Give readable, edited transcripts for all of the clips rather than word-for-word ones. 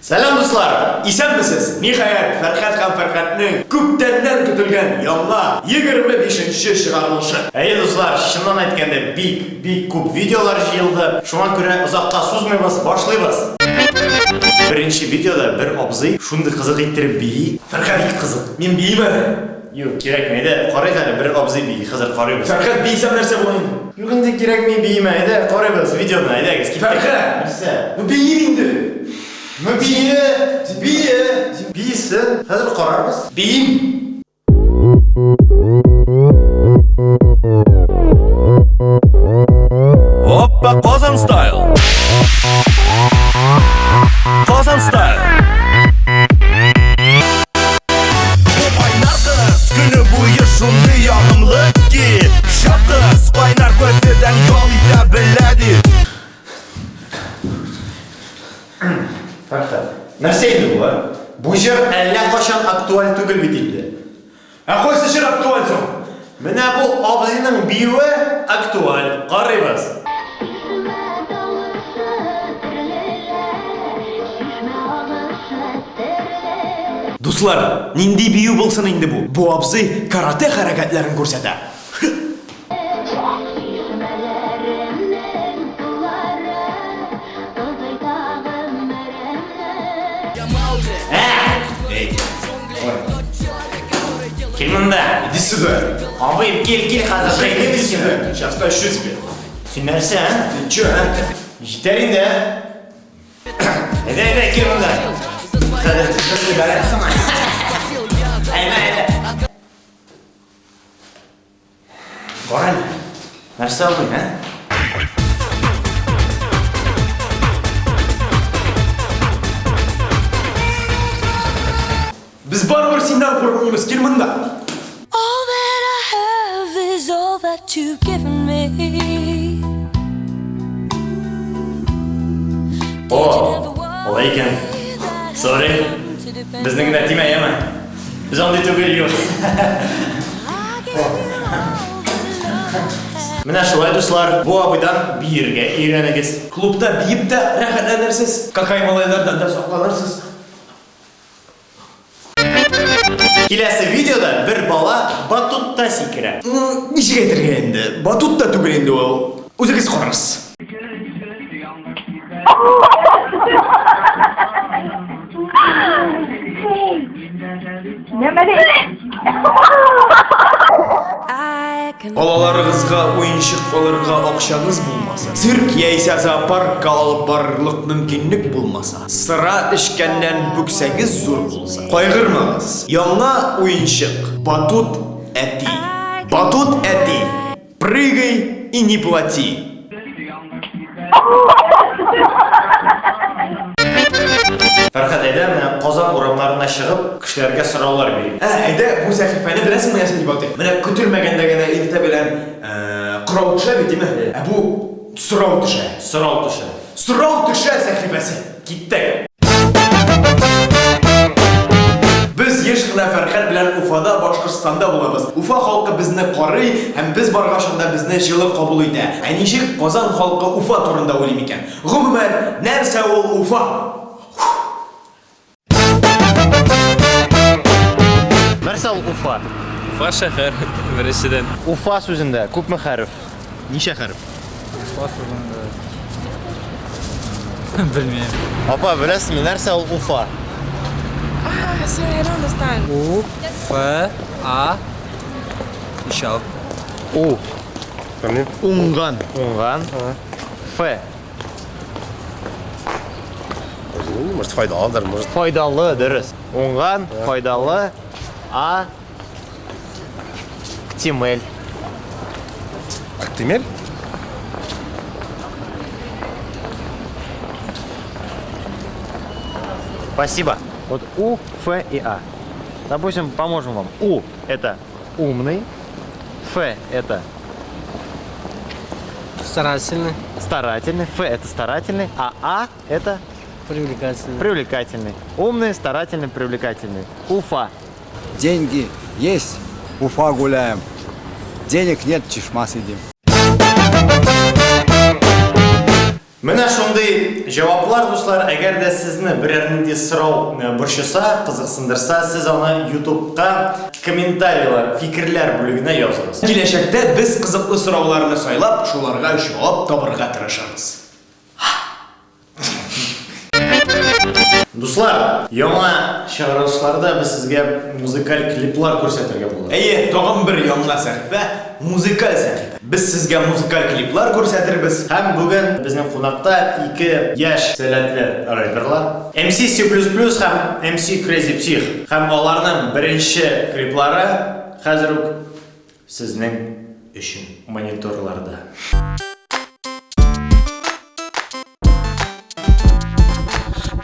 Сәлам, дуслар! Исәнмесез! Ниһаять, Фәрхәт һәм Фәрхәтнең күптәннән көтелгән яңа 25 нче чыгарылышы. Әйе, дуслар, чыннан әйткәндә, бик, бик күп видеолар җыелды. Шуңа күрә озакка сузмыйбыз, башлыйбыз! Беренче видеода бер абзый шундый кызык иттереп бии. Фәрхәт, Бик кызык. Мин биим әле. Юк, кирәкми, әйдә, карыйк әле, бер абзый бии, хәзер карыйбыз. Фәрхәт, биесәм нәрсә була инде? Юк инде, кирәкми, биемә, әйдә, карыйбыз видеоны, әйдәгез, киттек. Фәрхәт! Нәрсә? Ну биим инде! Ну бие, бие, биесен, хәзер карарбыз. Биим! Опа, Казан стайл! Казан стайл! Бу кайнар кыз көне буе шундый ягымлы ки, Шәп кыз кайнар кофедан ял итә белә ди. Фәрхәт, нәрсә инде бу, а? Бу җыр әллә кайчан актуаль түгел бит инде. Ә кайсы җыр актуаль соң? Менә бу абзыйның биюе актуаль. Карыйбыз. Чишмә тавышы төрлеләр, чишмә агышы төрле. Дуслар, нинди бию булсын инде бу? Бу абзый каратэ хәрәкәтләрен күрсәтә. Чишмәләренең сулары озайта гомеремне. Эй. Кил монда. Иди сюда. Абый, кил, кил хәзер. Иди сюда. Сейчас тащу тебе. Син нәрсә, а? Ты чё, а? Җитәр инде, а? Әйдә, әйдә, кил монда. Хәзер бәрәм сиңа. Әйдә, әйдә. Кара әле. Нәрсә алдың, ә? Без барыбер синнән курыкмыйбыз, кил монда. All that I have is all that you've given me. О, алай икән. Sorry. Безне генә тимә, яме. Без андый түгел, юк. Менә шулай, дуслар, бу абыйдан биергә өйрәнегез. Клубта биеп тә рәхәтләнерсез, какай малайлардан да сакланырсыз. Киләсе видеода бер бала батутта сикерә. Ну, ничек әйтергә инде? Батут та түгел инде ул. Үзегез карарсыз. Балаларыгызга уенчык алырга акчагыз булмаса, цирк яисә зоопаркка алып барырлык мөмкинлек булмаса, сыра эчкәннән бүксәгез зур булса, кайгырмагыз. Яңа уенчык, батут әти. Батут әти. Прыгай и не плати. Фәрхәт, әйдә, менә Казан урамнарына чыгып, кешеләргә сораулар бирик. Ә, әйдә, бу сәхифәне беләсеңме нәрсә дип атыйк? Менә көтелмәгәндә генә иртә белән кырау төшә бит, димме? Ә бу сорау төшә. Сорау төшә. Сорау төшә сәхифәсе. Киттек! Без еш кына Фәрхәт белән Уфада, Башкортстанда булабыз. Уфа халкы безне карый һәм без баргач анда безне җылы кабул итә. Ә ничек Казан халкы Уфа турында уйлый микән? Гомумән, нәрсә ул Уфа? Нәрсә ул Уфа? Уфа шәһәр, беренчедән. Уфа сүзендә күпме хәреф? Ничә хәреф? Уфа сүзендә белмим. Апа, беләсезме, нәрсә ул Уфа? Ah, sorry, I don't understand. У, Ф, А, Ишал. У. Уңган. Уңган. Ф. Может, файдалыдыр, может. Файдалы, дөрес. Уңган, файдалы, А. Ктимель. Актимель? Спасибо. Вот У, Ф и А. Допустим, поможем вам. У – это умный, Ф – это Старательный. старательный, Ф – это старательный, а А – это Привлекательный. привлекательный. Умный, старательный, привлекательный. Уфа. Деньги есть, Уфа гуляем. Денег нет, чешма сидим. Менә шундый җаваплар, дуслар. Әгәр дә сезне берәр нинди сорау борчыса, кызыксындырса, сез аны YouTube'ка комментарийлар, фикерләр бүлегенә языгыз. Киләчәктә без кызыклы сорауларны сайлап, шуларга җавап табырга тырышырбыз. Дуслар, яңа чыгарылышларда без сезгә музыкаль клиплар күрсәтергә булдык. Әйе, тагын бер яңа сәхифә, музыкаль сәхифә. Без сезгә музыкаль клиплар күрсәтербез. Һәм бүген безнең кунакта ике яшь сәләтле рэперлар. MC C++ һәм MC Crazy Psych. Һәм аларның беренче клиплары хәзер үк сезнең өчен мониторларда.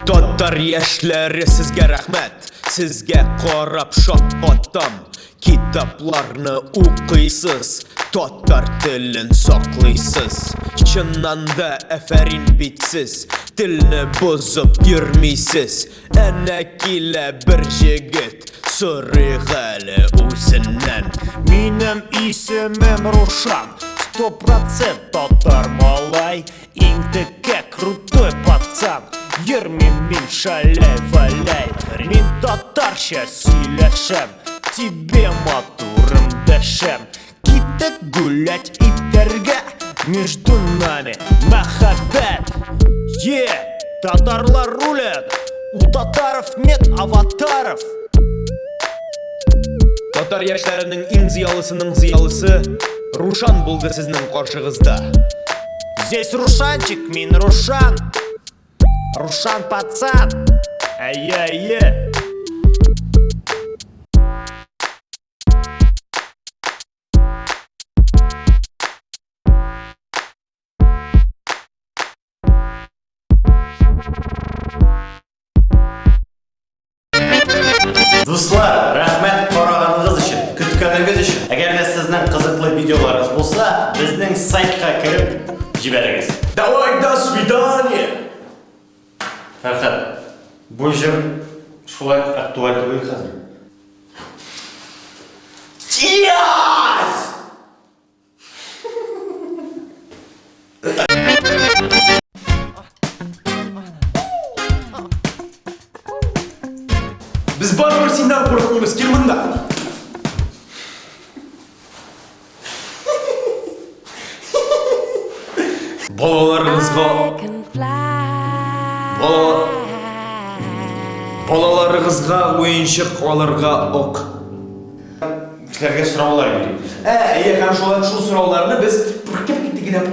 Татар яшьләре, сезгә рәхмәт, сезгә карап шаккатам. Китапларны укыйсыз, татар телен саклыйсыз. Чыннан да афәрин бит сез, телне бозып йөрмисез. Әнә килә бер җегет, сорыйк әле үзеннән. Минем исемем Рушан, 100% татар малай. Иң текә крутой пацан, йөрмим мин шаляй-валяй. Мин татарча сөйләшәм, тебе матурым дәшәм. Киттек гулять итәргә, между нами мәхәббәт. Е, татарлар рулят, у татаров нет аватаров. Татар яшьләренең иң зыялысының зыялысы Рушан булды сезнең каршыгызда. Здесь Рушанчик, мин Рушан. Рушан пацан. Әйе, әйе. Дуслар, рәхмәт караганыгыз өчен, көткәнегез өчен. Әгәр дә сезнең кызыклы видеоларыгыз булса, безнең сайтка кереп җибәрегез. Давай, до свидания! Фәрхәт, бу җыр шулай ук актуаль түгел хәзер. Тияз! Без барыбер синнән курыкмыйбыз, кил монда. Балаларыгызга Бала Балаларыгызга уенчык алырга ок. Кешеләргә сораулар бирик. Ә, әйе, һәм шулай шул сорауларны без кеп китте генә.